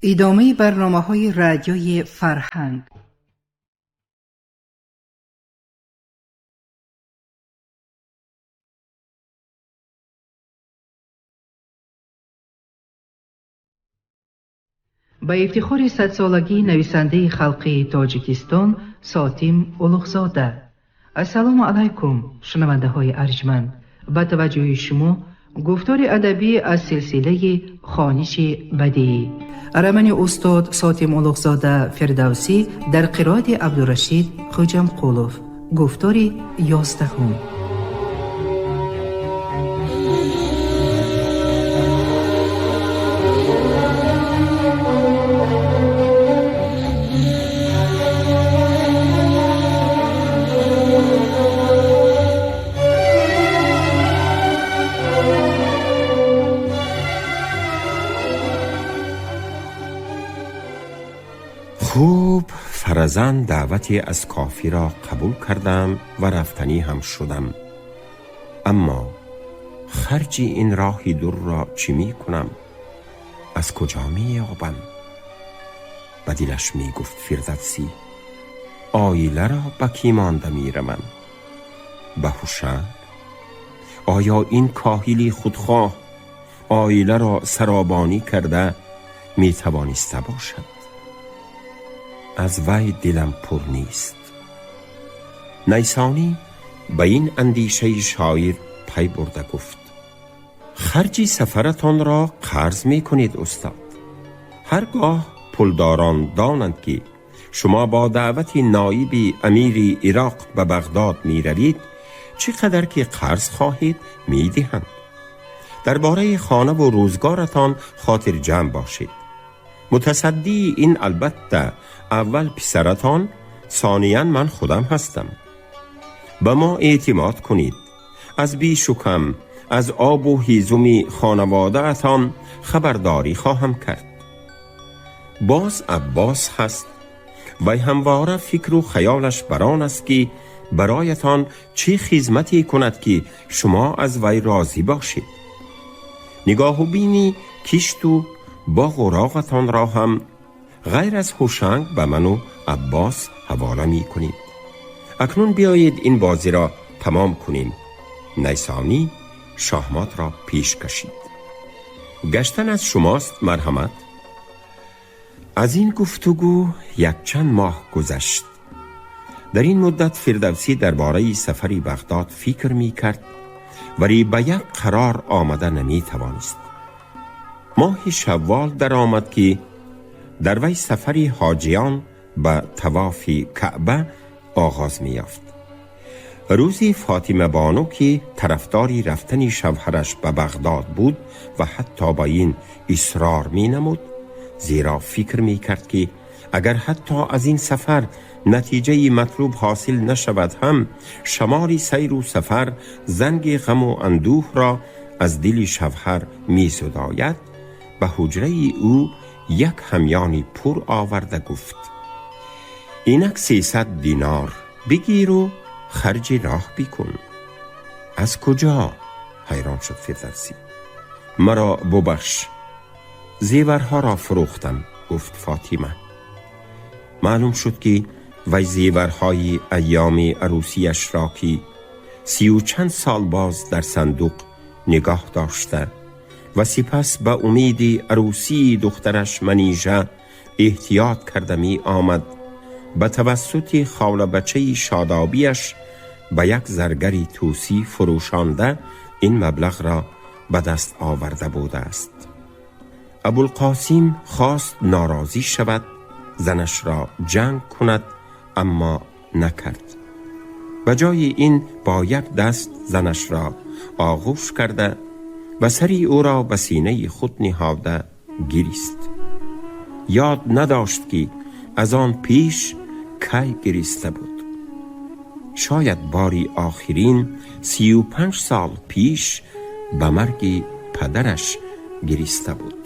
Идомаи барномаҳои Радиои Фарҳанг. Ба ифтихори садсолагии нависандаи халқии Тоҷикистон Сотим Улуғзода. Ассалому алайкум, шунавандаҳои арҷманд. Ба таваҷҷӯҳи шумо гуфтори адабӣ аз силсилаи хониши бадиӣ. Романи устод Сотим Улуғзода Фирдавсӣ дар қироати Абдурашид Хуҷамқулов. Гуфтори 11. Хуб, фаразан даъвате аз кофӣ ро қабул кардам ва рафтанӣ ҳам шудам. Аммо харҷи ин роҳи дурро чӣ мекунам? Аз куҷо меёбам? Ба дилаш мегуфт Фирдавсӣ. Оиларо ба кӣ монда меравам? Ба Ҳушанг? Оё ин коҳили худхоҳ оиларо саробонӣ карда метавониста бошад? Аз вай дилам пур нест. Найсонӣ ба ин андешаи шоир пай бурда гуфт: харҷи сафаратонро қарз мекунед, устод. Ҳар гоҳ пулдорон донанд, ки шумо бо даъвати ноиби амири Ироқ ба Бағдод меравед, чӣ қадар ки қарз хоҳед медиҳанд. Дар бораи хонаву рӯзгоратон хотирҷамъ бошед. Мутасаддии ин албатта аввал писаратон, сониян ман худам ҳастам. Ба мо эътимод кунед. Аз бишу кам, аз обу ҳезуми хонаводаатон хабардорӣ хоҳам кард. Боз Аббос ҳаст. Вай ҳамвора фикру хаёлаш бар он аст, ки бароятон чӣ хизмате кунад, ки шумо аз вай розӣ бошед. Нигоҳу бини кишту боғу роғатонро ҳам ғайр аз Ҳушанг ба ману Аббос ҳавола мекунед. Акнун биёед ин бозиро тамом кунем. Найсонӣ шоҳмотро пеш кашид. Гаштан аз шумост, марҳамат. Аз ин гуфтугӯ якчанд моҳ гузашт. Дар ин муддат Фирдавсӣ дар бораи сафари Бағдод фикр мекард, вале ба як қарор омада наметавонист. Моҳи шаввол даромад, ки дар вай сафари ҳоҷиён ба тавофи Каъба оғоз меёфт. Рӯзи Фотима бону, ки тарафдори рафтани шавҳараш ба Бағдод буд ва ҳатто ба ин исрор менамуд, зеро фикр мекард, ки агар ҳатто аз ин сафар натиҷаи матлуб ҳосил нашавад ҳам, шамоли сайру сафар занги ғаму андӯҳро аз дили шавҳар мезудояд, ба ҳуҷраи ӯ як ҳамёни пур оварда гуфт: инак 300 динор бигиру харҷи роҳ бикун. Аз куҷо? Ҳайрон шуд Фирдавсӣ. Маро бубахш, зеварҳоро фурӯхтам, гуфт Фотима. Маълум шуд, ки вай зеварҳои айёми арӯсиашро, ки 30 у чанд сол боз дар сандуқ нигоҳ дошта ва сипас ба умеди арӯсии духтараш Манижа эҳтиёт карда меомад, ба тавассути холабачаи Шодобиаш ба як заргари тӯсӣ фурӯшонда ин маблағро ба даст оварда будааст. Абулқосим хост норозӣ шавад, занашро ҷанг кунад, аммо накард. Ба ҷои ин бо як даст занашро оғӯш карда ва сари ӯро ба синаи худ ниҳода гирист. Ёд надошт, ки аз он пеш кай гириста буд. Шояд бори охирин 35 сол пеш ба марги падараш гириста буд.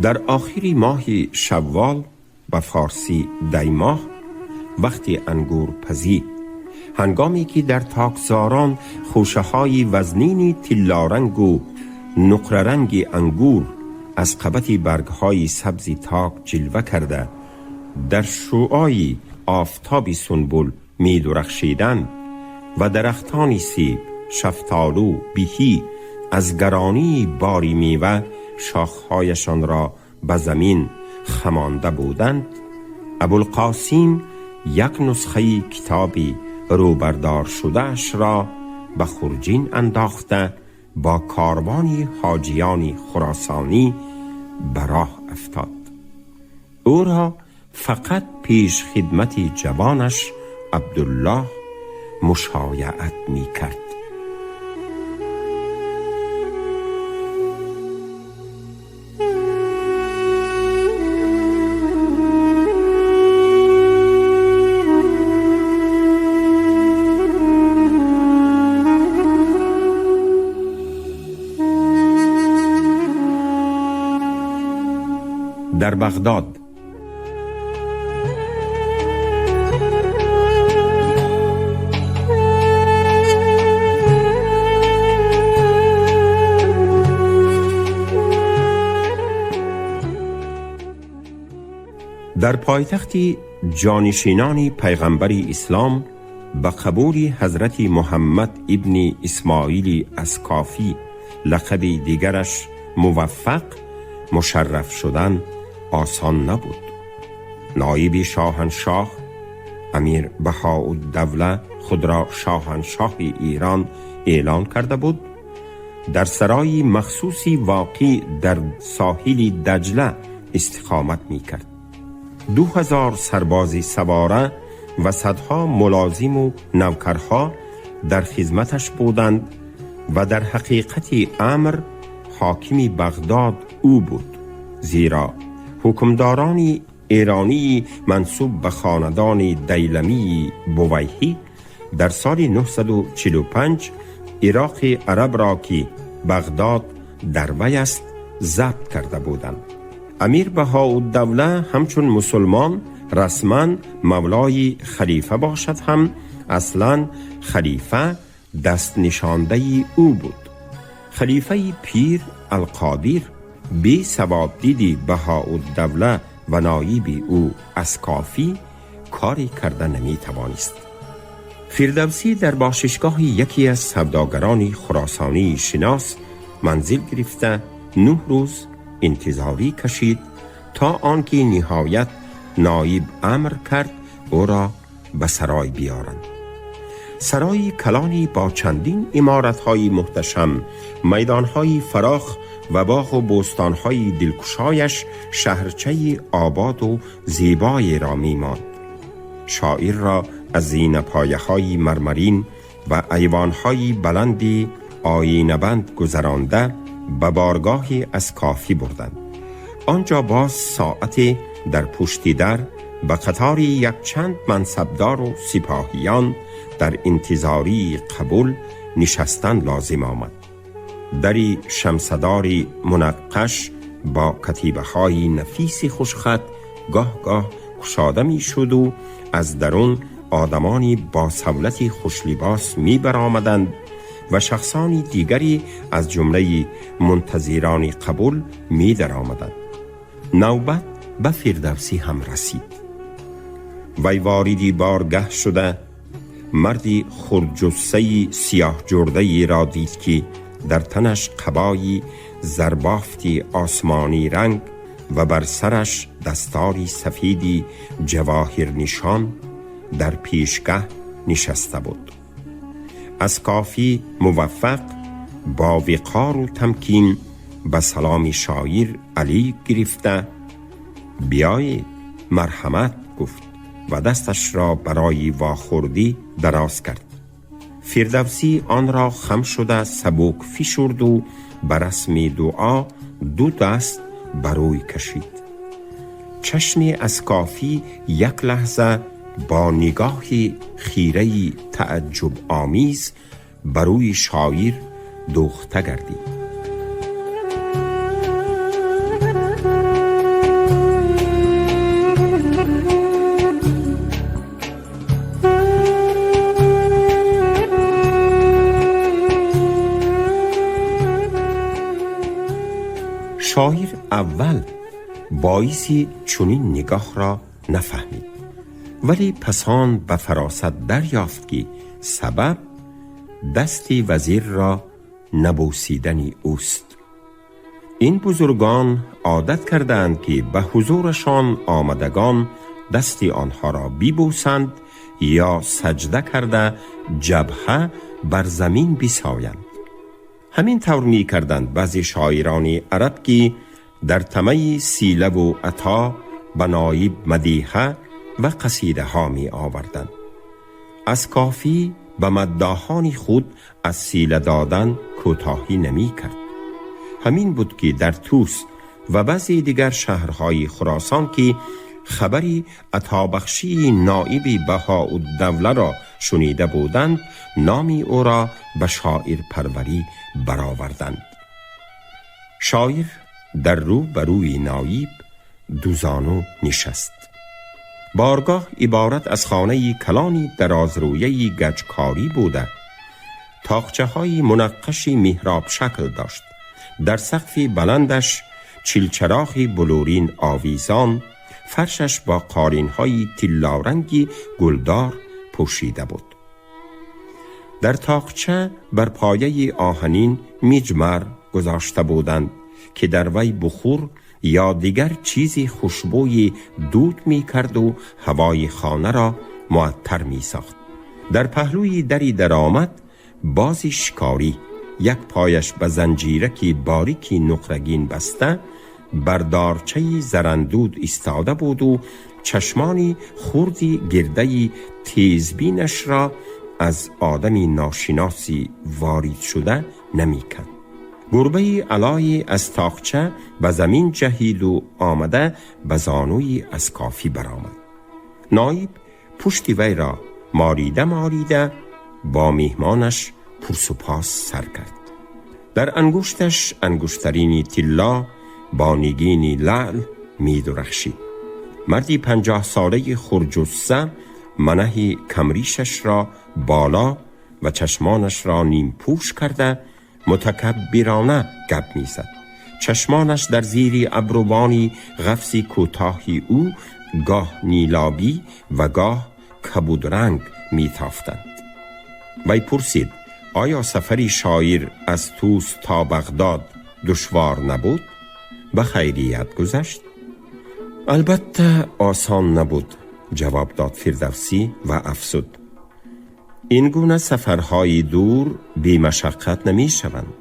Дар охири моҳи шаввол, ба форсӣ даймоҳ, вақти ангурпазӣ, ҳангоме ки дар токзорон хӯшаҳои вазнини тиллорангу нуқраранги ангур аз қабати баргҳои сабзи ток ҷилва карда дар шуъои офтоби сунбул медурахшиданд ва дарахтони себ, шафтолу, биҳӣ аз гаронии бори мева шохҳояшонро ба замин хамонда буданд, Абулқосим як нусхаи китоби рӯбардор шудаашро ба хурҷин андохта бо корвони ҳоҷиёни хуросонӣ ба роҳ афтод. Ӯро фақат пешхидмати ҷавонаш Абдуллоҳ мушояат мекард. در بغداد در پایتخت جانشینان پیغمبر اسلام به قبول حضرت محمد ابن اسماعیل اسکافی لقب دیگرش موفق مشرف شدن آسان نبود. نایب شاهنشاه امیر بهاءالدوله خود را شاهنشاه ایران اعلان کرده بود. در سرای مخصوصی واقع در ساحل دجله استقامت می کرد. 2000 سرباز سواره و صدها ملازم و نوکرها در خدمتش بودند و در حقیقت امر حاکم بغداد او بود، زیرا حکمداران ایرانی منسوب به خاندان دیلمی بویهی در سال 945 عراق عرب را که بغداد در وی است ضبط کرده بودند. امیر بهاءالدوله همچون مسلمان رسما مولای خلیفه باشد هم اصلا خلیفه دست نشانده او بود. خلیفه پیر القادر بی سواددید بهاءالدوله و نایب او اسکافی کاری کرده نمی توانست. فردوسی در باششگاه یکی از سوداگران خراسانی شناس منزل گرفته 9 روز انتظاری کشید تا آنکه نهایت نایب امر کرد او را به سرای بیارند. سرای کلانی با چندین عمارت‌های محتشم، میدان‌های فراخ و باغ و بستان‌های دلکشایش شهرچه آباد و زیبای را می‌ماند. شاعر را از زینه‌پایه‌های مرمرین و ایوان‌های بلندی آیینه‌بند گذرانده به بارگاه اسکافی بردند. آنجا باز ساعت در پشت در به قطار یک چند منصبدار و سپاهیان در انتظاری قبول نشستن لازم آمد. دری شمسدار منقش با کتیبه های نفیس خوشخط گاه گاه کشاده می شد و از درون آدمانی با صولت خوشلباس می برآمدند و شخصان دیگری از جمله منتظران قبول می در آمدند. نوبت به فردوسی هم رسید. وی واردی بارگه شده مردی خردجثه سیاه جرده را دید که در تنش قبای زربافتی آسمانی رنگ و بر سرش دستاری سفیدی جواهر نشان در پیشگه نشسته بود. اسکافی موفق با وقار و تمکین به سلام شاعر علی گرفته بیایید مرحمت گفت و دستش را برای واخوردی دراز کرد. فردوسی آن را خم شده سبک فشرد و به رسم دعا 2 دست بروی کشید. چشم اسکافی یک لحظه با نگاه خیره تعجب آمیز بروی شاعر دوخته گردید. شاعر Боиси чунин нигоҳ را نفهمید، ولی پسان به فراست دریافت که سبب دستی وزیر را نبوسیدن اوست. این بزرگان عادت کردند که به حضورشان آمدگان دستی آنها را بیبوسند یا سجده کرده جبهه بر زمین بسایند. همین طور می کردند بعضی شاعران عرب که در طمع سیله و عطا به نایب مدیحه و قصیده ها می آوردند. از کافی به مداحان خود از سیله دادن کوتاهی نمی کرد. همین بود که در توس و بعضی دیگر شهرهای خراسان که خبری عطابخشی نایب بهاءالدوله را شنیده بودند، نامی او را به شاعر پروری برآوردند. شاعر در رو بروی نایب دوزانو نشست. بارگاه عبارت از خانه کلانی درازرویه گچکاری بوده، تاقچه های منقش محراب شکل داشت. در سقف بلندش چلچراغ بلورین آویزان، فرشش با قالین های طلارنگی گلدار پوشیده بود. در تاقچه بر پایه آهنین میجمر گذاشته بودند که در وی بخور یا دیگر چیزی خوشبوی دود می کرد و هوای خانه را معطر می ساخت. در پهلوی دری درآمد بازی شکاری، یک پایش به زنجیرکی باریکی نقرگین بسته بر دارچه زرندود ایستاده بود و چشمانی خوردی گرده تیزبینش را از آدمی ناشناسی وارد شده نمی کند. گربه علای از تاقچه به زمین جهید و آمده به زانوی از کافی برآمد. نایب پشت وی را ماریده ماریده با میهمانش پرس و پاس سر کرد. در انگشتش انگشترینی طلا با نگین لعل می درخشید. مردی 50 ساله خرجسه منه کمریشش را بالا و چشمانش را نیم پوش کرده متکبرانه گپ می زد. چشمانش در زیر ابروانی غفصی کوتاهی او گاه نیلابی و گاه کبود رنگ می تافتند. وی پرسید آیا سفری شاعر از توس تا بغداد دشوار نبود؟ به خیریت گذشت؟ البته آسان نبود، جواب داد فردوسی و افزود این گونه سفرهای دور بی مشقت نمی شوند.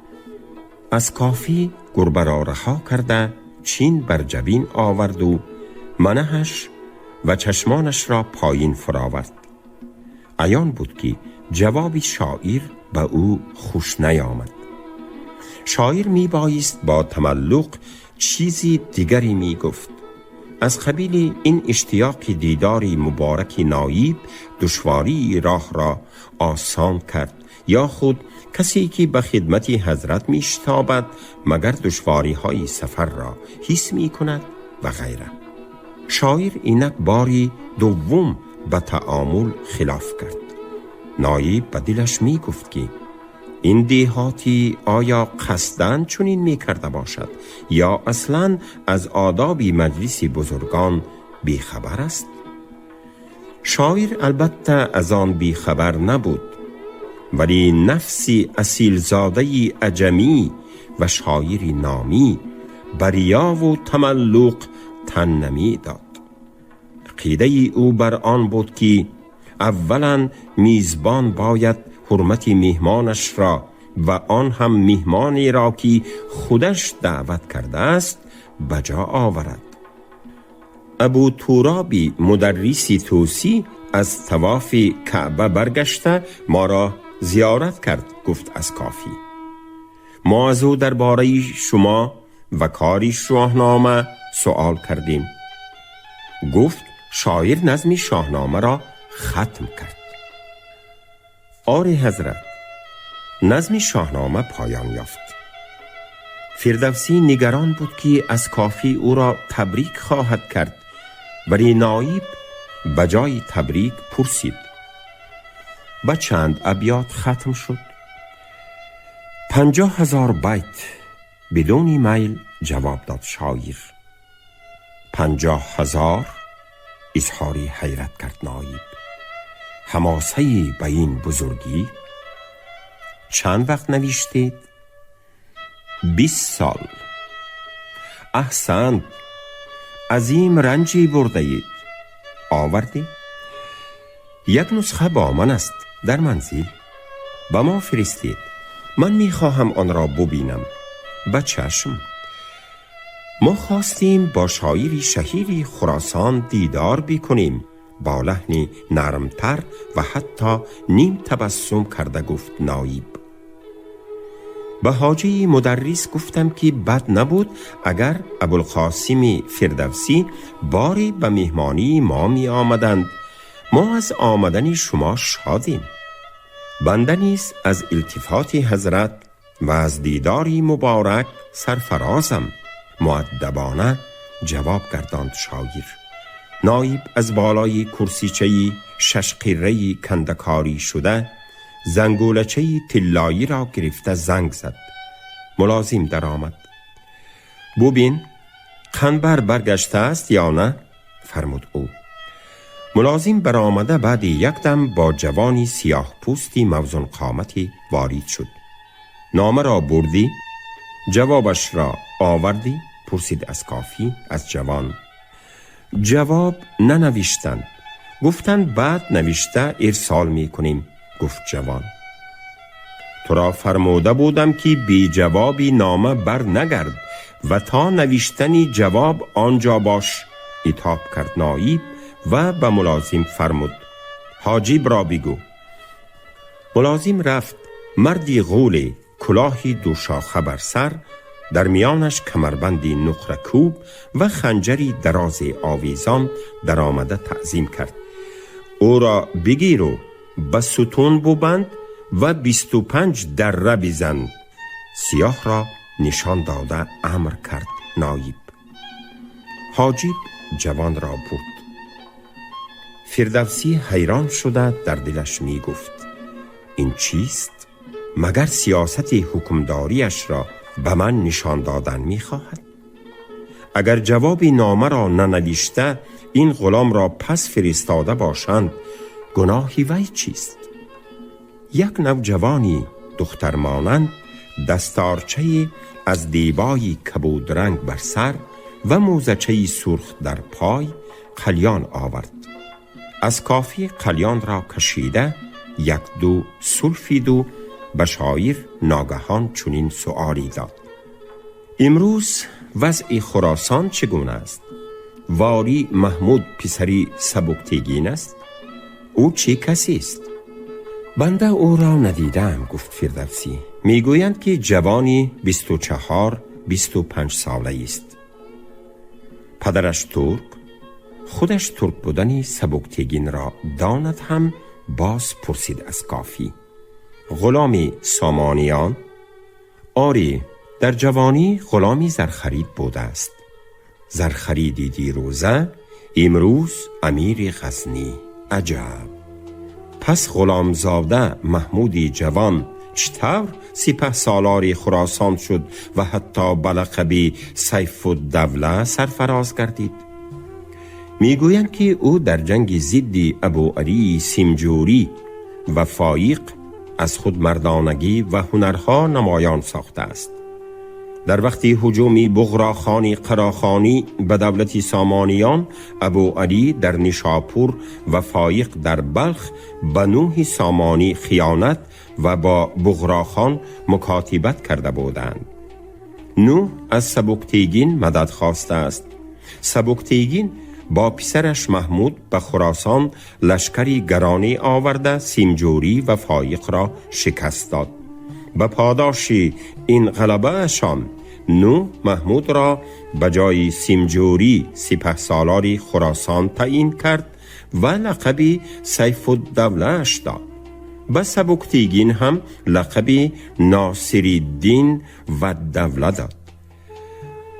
از کافی گربه را رها کرده چین بر جبین آورد و منهش و چشمانش را پایین فراورد. عیان بود که جواب شاعر به او خوش نیامد. شاعر می بایست با تملق چیزی دیگری می گفت. از قبیل این اشتیاق دیدار مبارک نایب دشواری راه را آسان کرد، یا خود کسی که به خدمت حضرت می شتابد مگر دشواری های سفر را حس می کند و غیره. شاعر اینک باری دوم به تعامل خلاف کرد. نایب به دلش می گفت که این دیهاتی آیا قصداً چنین می کرده باشد یا اصلاً از آداب مجلس بزرگان بیخبر است؟ شاعر البته از آن بیخبر نبود، ولی نفسی اصیلزاده عجمی و شاعر نامی بریا و تملق تن نمی داد. عقیده او بر آن بود که اولا میزبان باید حرمت میهمانش را و آن هم میهمانی را که خودش دعوت کرده است بجا آورد. ابو ترابی مدرس توسی از طواف کعبه برگشته ما را زیارت کرد. گفت از کافی ما از او درباره شما و کاری شاهنامه سوال کردیم. گفت شاعر نظم شاهنامه را ختم کرد. آری حضرت، نظم شاهنامه پایان یافت. فردوسی نگران بود که از کافی او را تبریک خواهد کرد، ولی نایب به جای تبریک پرسید به چند ابیات ختم شد؟ 50,000 بیت بدون میل جواب داد شاعر. 50,000؟ اظهاری حیرت کرد نایب. حماسه‌ای به این بزرگی؟ چند وقت نوشتید؟ 20 سال. احسنت، عظیم رنجی برده اید. آوردی؟ یک نسخه با من است در منزل، به ما فرستید. من میخواهم آن را ببینم. به چشم. ما خواستیم با شاعری شهیری خراسان دیدار بکنیم. با لحنی نرمتر و حتی نیم تبسم کرده گفت نایب. به حاجی مدرس گفتم که بد نبود اگر ابوالقاسم فردوسی باری به مهمانی ما می آمدند. ما از آمدن شما شادیم. بنده نیز از التفات حضرت و از دیداری مبارک سرفرازم. مؤدبانه جواب گرداند شاعر. نایب از بالای کرسیچه‌ای 6 قیره‌ای کندکاری شده زنگولچه‌ای طلایی را گرفته زنگ زد. ملازم در آمد. ببین قنبر برگشته است یا نه؟ فرمود او. ملازم برآمده بعد یک دم با جوانی سیاه پوستی موزون قامتی وارد شد. نامه را بردی؟ جوابش را آوردی؟ پرسید از کافی از جوان. جواب ننوشتند، گفتند بعد نوشته ارسال می کنیم. گفت جوان تو را فرموده بودم که بی جوابی نامه بر نگرد و تا نوشتنی جواب آنجا باش. عتاب کرد نایب و به ملازم فرمود حاجیب را بگو. ملازم رفت. مردی غول کلاهی دو شاخه بر سر، در میانش کمربندی نقره کوب و خنجری دراز آویزان در آمده تعظیم کرد. او را بگیر و به ستون ببند و 25 دره بزن. سیاه را نشان داده امر کرد نایب. حاجیب جوان را برد. فردوسی حیران شده در دلش می گفت این چیست؟ مگر سیاست حکمداریش را به من نشان دادن می خواهد؟ اگر جواب نامه را ننوشته این غلام را پس فرستاده باشند گناهی وی چیست؟ یک نوجوانی دختر مانند دستارچه از دیبای کبود رنگ بر سر و موزچه سرخ در پای قلیان آورد. از کافی قلیان را کشیده یک دو سلفید و به شاعر ناگهان چنین سؤالی داد: امروز وضع خراسان چگونه است؟ واری محمود پسری سبکتیگین است؟ او چه کسی است؟ بنده او را ندیدم. گفت فردوسی میگویند که جوانی 24-25 ساله است. پدرش ترک، خودش ترک بودن سبکتیگین را داند هم باز پرسید از کافی: غلامی سامانیان؟ آری، در جوانی غلامی زرخرید بوده است. زرخریدی دیروزه، امروز امیر غزنی. عجب! پس غلامزاده محمودی جوان چطور سپه سالار خراسان شد و حتی به لقب سیف الدوله سرفراز گردید؟ میگویند که او در جنگ ضد ابو علی سیمجوری و فایق از خود مردانگی و هنرها نمایان ساخته است. در وقتی هجوم بغراخانی قراخانی به دولت سامانیان، ابو علی در نشاپور و فایق در بلخ به نوح سامانی خیانت و با بغراخان مکاتبت کرده بودند. نوح از سبکتیگین مدد خواسته است. سبکتیگین با پسرش محمود به خراسان لشکری گرانی آورده سیمجوری و فایق را شکست داد. به پاداش این غلبه شان نوح محمود را به جای سیمجوری سپه سالاری خراسان تعیین کرد و لقب سیف الدوله اش داد. به سبکتیگین هم لقب ناصر الدین و دوله داد.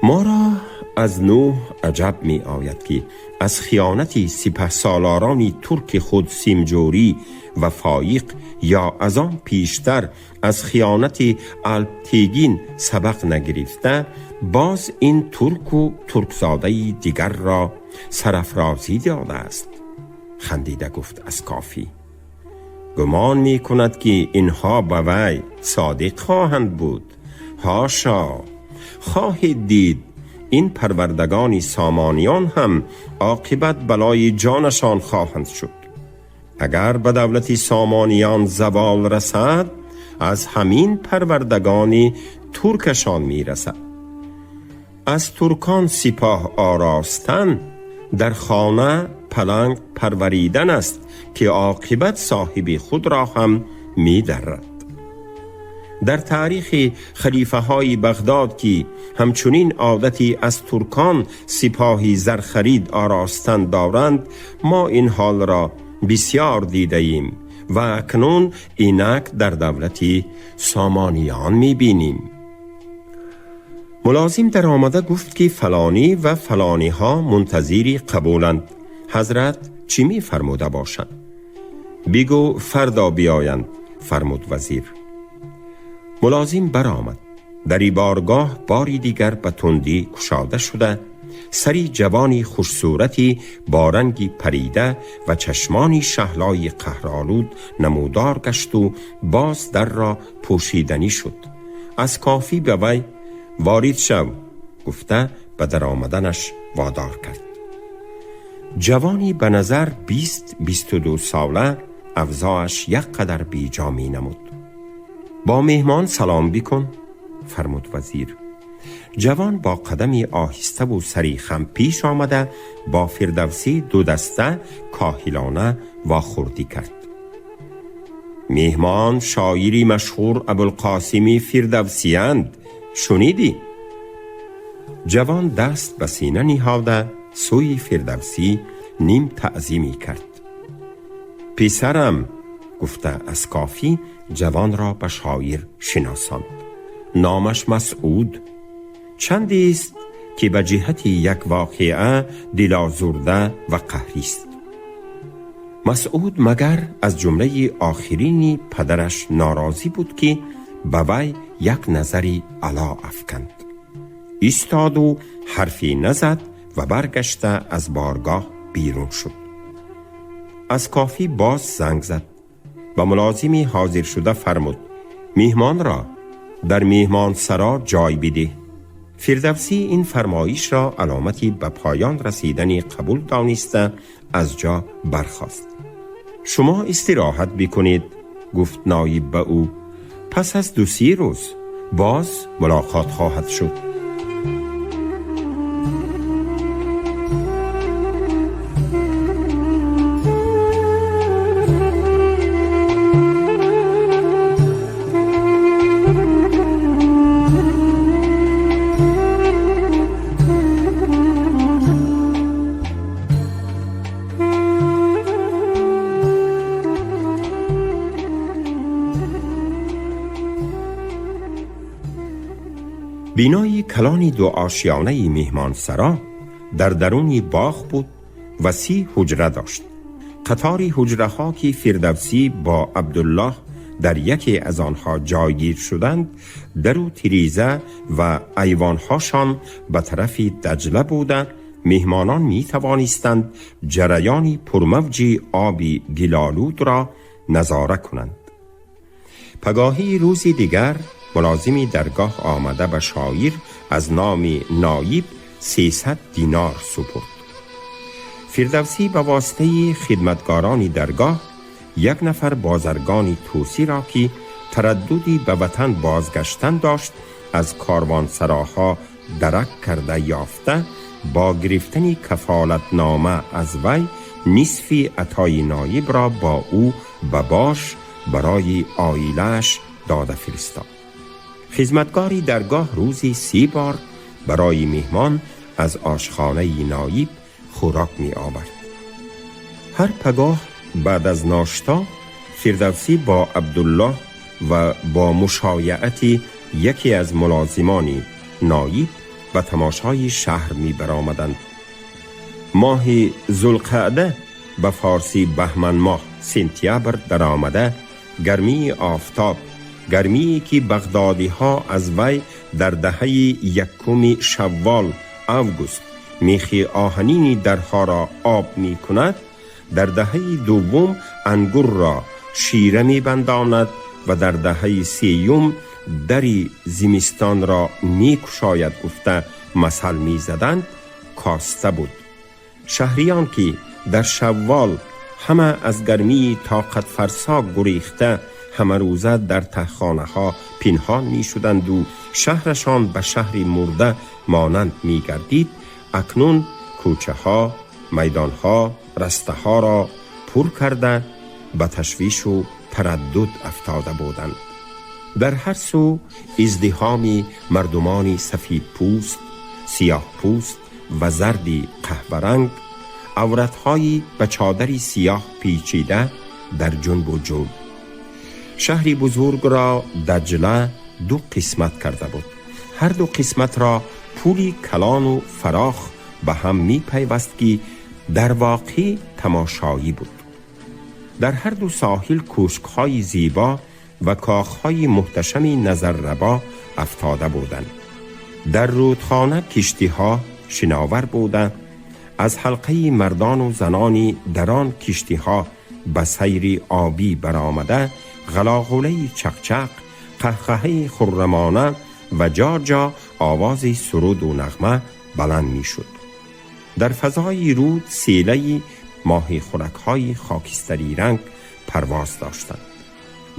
ما را از نوح عجب می آید که از خیانت سپه سالاران ترک خود سیمجوری و فایق یا از آن پیشتر از خیانت الپتیگین سبق نگرفته Боз ин турку туркзодаи дигарро сарафрозӣ додааст. Хандида гуфт Аскофӣ: гумон мекунад, ки инҳо ба вай содиқ хоҳанд буд. Ҳошо! Хоҳед дид, ин парвардагони Сомониён ҳам оқибат балои ҷонашон хоҳанд шуд. Агар ба давлати Сомониён завол расад, аз ҳамин парвардагони туркашон мерасад. Аз туркон сипоҳ оростан дар хона паланг парваридан аст, ки оқибат соҳиби худро ҳам медарад. Дар таърихи халифаҳои Бағдод, ки ҳамчунин одати аз туркон сипоҳи зархарид оростан доранд, мо ин ҳолро бисёр дидаем ва акнун инак дар давлати Сомониён мебинем. Мулозим даромада гуфт, ки фалонӣ ва фалониҳо мунтазири қабуланд. Ҳазрат чӣ мефармуда бошанд? Бигӯ фардо биёянд, фармуд вазир. Мулозим баромад. Дари боргоҳ бори дигар ба тундӣ кушода шуда, сари ҷавони хушсурати бо ранги парида ва чашмони шаҳлои қаҳролуд намудор гашту боз дарро пӯшиданӣ шуд. Аскофӣ ба вай ворид шав гуфта, ба даромаданаш водор кард. Ҷавони ба назар 20-22 сола авзоаш як қадар беҷо менамуд. Бо меҳмон салом бикун, фармуд вазир. Ҷавон бо қадами оҳиставу сари хам пеш омада, бо Фирдавсӣ дудаста коҳилона вохӯрдӣ кард. Меҳмон шоири машҳур Абулқосими Фирдавсиянд, шунидӣ? Ҷавон даст ба сина ниҳода, сӯи Фирдавсӣ ним таъзимӣ кард. Писарам, гуфта Аскофӣ ҷавонро ба шоир шиносонд. Номаш Масъуд. Чандест, ки ба ҷиҳати як воқеа дилозурда ва қаҳрист. Масъуд магар аз ҷумлаи охирини падараш норозӣ буд, ки ба вай як назари ало афканд, истоду ҳарфе назад ва баргашта аз боргоҳ берун шуд. Аскофӣ боз занг зад. Ба мулозими ҳозиршуда фармуд: меҳмонро дар меҳмонсаро ҷой бидеҳ. Фирдавсӣ ин фармоишро аломати ба поён расидани қабул дониста, аз ҷо бархост. Шумо истироҳат бикунед, гуфт ноиб ба ӯ. Пас аз 2-се рӯз боз мулоқот хоҳад шуд. Бинои калони дуошиёнаи меҳмонсаро дар даруни боғ буд ва 30 ҳуҷра дошт. Қатори ҳуҷраҳо, ки Фирдавсӣ бо Абдуллоҳ дар яке аз онҳо ҷойгир шуданд, дару тиреза ва айвонҳошон ба тарафи Даҷла буда, меҳмонон метавонистанд ҷараёни пурмавҷи оби гилолудро назора кунанд. Пагоҳии рӯзи дигар мулозими даргоҳ омада, ба шоир аз номи ноиб 300 динор супурд. Фирдавсӣ ба воситаи хидматгорони даргоҳ як нафар бозаргони тӯсиро, ки тараддуди ба ватан бозгаштан дошт, аз корвонсароҳо дарак карда ёфта, бо гирифтани кафолатнома аз вай нисфи атои ноибро бо ӯ ба бош барои оилааш дода фиристод. Хизматгори даргоҳ рӯзи 3 бор барои меҳмон аз ошхонаи ноиб хӯрок меовард. Ҳар пагоҳ баъд аз ношто Фирдавсӣ бо Абдуллоҳ ва бо мушояати яке аз мулозимони ноиб ба тамошои шаҳр мебаромаданд. Моҳи зулқаъда, ба форсӣ баҳман моҳ, сентябр даромада, гармии офтоб, гармие ки бағдодиҳо аз вай Дар даҳаи якуми шаввол, август, мехи оҳанини дарҳоро об мекунад, дар даҳаи дуввум ангурро шира мебандонад ва дар даҳаи сеюм дари зимистонро мекушояд гуфта масал мезаданд, коста буд. Шаҳриён, ки дар шаввол ҳама аз гармии тоқатфарсо гурехта ҳамарӯза дар таҳхонаҳо пинҳон мешуданду шаҳрашон ба шаҳри мурда монанд мегардид, акнун кӯчаҳо, майдонҳо, растаҳоро пур карда ба ташвишу тараддуд афтода буданд. Дар ҳар сӯ издиҳоми мардумони сафидпӯст, сиёҳпӯст ва зарди қаҳваранг, авратҳои ба чодари сиёҳ печида дар ҷунбу ҷул. Шаҳри бузургро Даҷла ду қисмат карда буд. Ҳар ду қисматро пули калону фарох ба ҳам мепайваст, ки дар воқеъ тамошоӣ буд. Дар ҳар ду соҳил кӯшкҳои зебо ва кохҳои муҳташами назаррабо афтода буданд. Дар рӯдхона киштиҳо шиновар буда, аз ҳалқаи мардону занони дар он киштиҳо ба сайри обӣ баромада, ғалоғулаи чақчақ, қаҳқаҳаи хуррамона ва ҷо-ҷо овози суруду нағма баланд мешуд. Дар фазои рӯд селаи моҳихӯракҳои хокистарӣ ранг парвоз доштанд.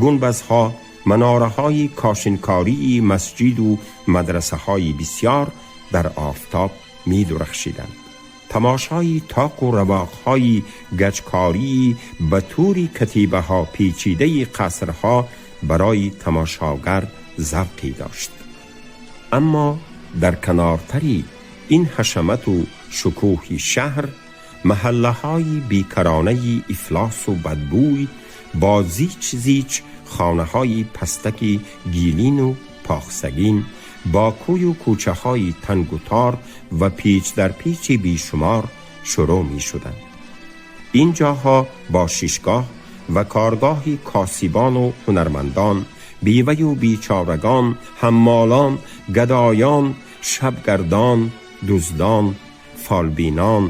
Гунбазҳо, манораҳои кошинкории масҷиду мадрасаҳои бисёр дар офтоб медурахшиданд. Тамошои тоқу равоқҳои гачкории ба тури катибаҳо печидаи қасрҳо барои тамошогар завқе дошт. Аммо дар канортари ин ҳашамату шукӯҳи шаҳр маҳаллаҳои бекаронаи ифлосу бадбӯй бо зич зич хонаҳои пастаки гилину похсагин, бо кӯю кӯчаҳои тангу тор ва печ дар печи бешумор шурӯъ мешуданд. Ин ҷоҳо бошишгоҳ ва коргоҳи косибону ҳунармандон, беваю бечорагон, ҳаммолон, гадоён, шабгардон, дуздон, фолбинон,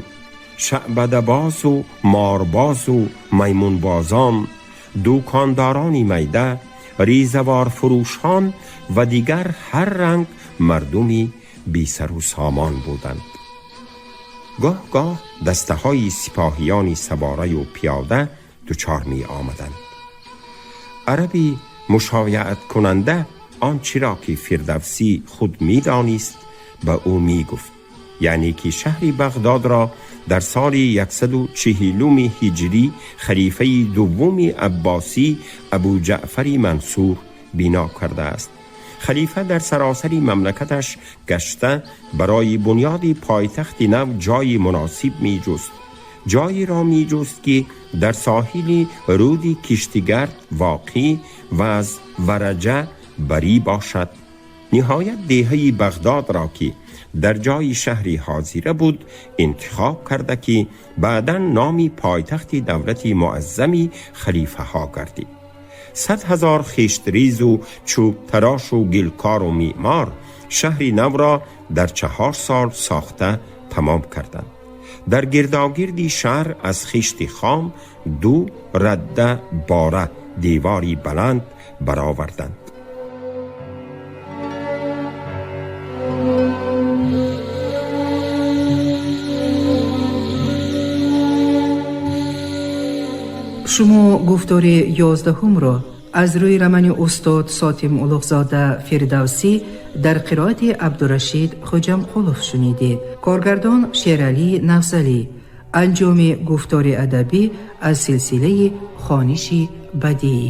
шаъбадабозу морбозу маймунбозон, дукондорони майда, резаворфурӯшон ва дигар ҳар ранг мардуми бесару сомон буданд. Гоҳ гоҳ дастаҳои сипоҳиёни савораю пиёда дучор ми омаданд. Араби мушояаткунанда он чиро ки Фирдавсӣ худ медонист, ба ӯ мегуфт, яъне ки шаҳри Бағдодро дар соли 140-уми ҳиҷрӣ халифаи дуввуми аббосӣ Абуҷаъфари Мансур бино кардааст. Халифа дар саросари мамлакаташ гашта барои бунёди пойтахти нав ҷойи муносиб меҷуст. Ҷойеро меҷуст, ки дар соҳили рӯди Киштигард воқеъ ва аз вараҷа барӣ бошад. Ниҳоят деҳаи Бағдодро, ки дар ҷои шаҳри ҳозира буд, интихоб карда, ки баъдан номи пойтахти давлати муаззами халифаҳо гардид. 100 000 хиштрезу чӯбтарошу гилкору меъмор шаҳри навро дар 4 сол сохта тамом карданд. Дар гирдогирди шаҳр аз хишти хом ду радда бора девори баланд бароварданд. Шумо гуфтори 11-умро аз рӯи романи устод Сотим Улуғзода «Фирдавсӣ» дар қироати Абдурашид Хоҷамқулов шунидед. Коргардон Шералӣ Нафзалӣ. Анҷоми гуфтори адабӣ аз силсилаи хониши бадиӣ.